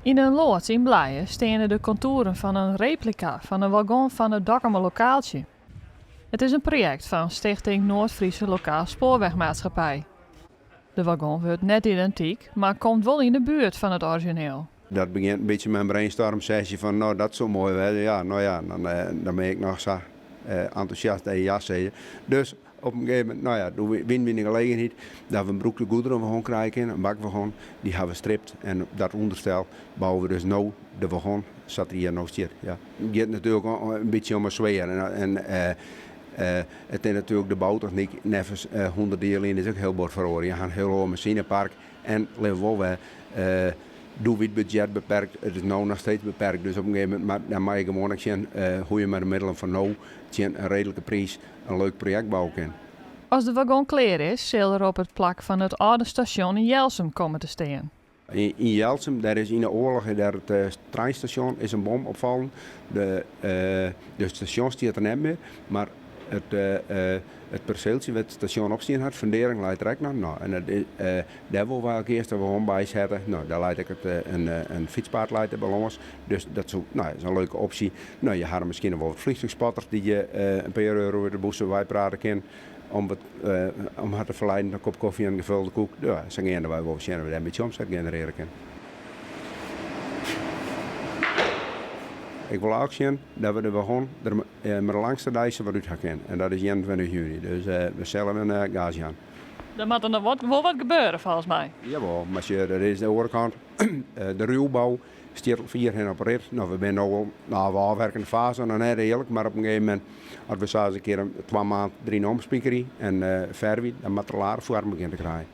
Yn in loads yn Blije steane de kontoeren fan in replika fan in wagon fan it Dokkumer Lokaaltsje. It is in projekt fan Stichting Noord-Friese Lokaal Spoorwegmaatschappij. De wagon wurdt net identyk, mar komt wol yn de buert fan it orizjineel. Dat begjint in bytsje mei in brainstorm sesje fan no dat soe moai wêze. Ja, no ja, dan, dan bin ik noch sa entûsjast dat je ja sizze. Dus op in gegeven momint, no ja, doe wiene we yn de gelegenheid dat we in brûkte goederenwagon krije kinne, in bakwagon. Dy hawwe we stript en op dat ûnderstel bouwe we dus no de wagon sa't dy hjir no stiet. Ja. It giet natuerlik in bytsje om 'e sfear en it is natuerlik de boutechnyk neffens 100 jier lyn is ek hiel bot feroare. Je ha in hiel oar masinepark en litte wol wer doe wie it budzjet beperkt, it is no noch steeds beperkt. Dus op in gegeven momint dan moatte je gewoan ek sjen hoe je mei de middelen fan no tsjin in reedlike priis in leuk projekt bouwe kinne. As de wagon klear is, sil er op it plak fan it âlde stasjon yn Jelsum komme te stean. Yn Jelsum, dêr is yn de oarloch dêr it treinstasjon is in bom op fallen. De de stasjon stiet der net mear, mar it it perseeltsje wêr't it stasjon op stien hat, fundearring leit der ek noch. No, en dat is, dêr wolle wy ek earst de wagon by sette. No, dêr leit ek it in in fytspaad leit der by lâns. Dus dat soe, no, is in leuke opsje. No, je hawwe miskien noch wol wat vliegtuigspotters dy't je in pear euro út de bûse wei prate kinne om wat om har te ferleiden ta in kop kofje en in gevulde koek. Ja, sa geane wy wol sjen oft we dêr in bytsje omset generearje kinne. Ik wol ek sjen dat we de wagon der mei de langste deis wat út ha kinne. En dat is 21 juny. Dus we sille wer gas jaan. Der moat noch wol wat gebeure folgens my. Jawol, mar sjoch, dat is de oare kant. De ruwbou stiet al fierhinne op 'e rit. No, we binne no al, no, we ôfwerkende faze, noch net earlik, mar op in gegeven momint, as we sa ris in kear twa maand deryn omspikerje en fervje, dan moat der al aardich foarm begjinne te krijen.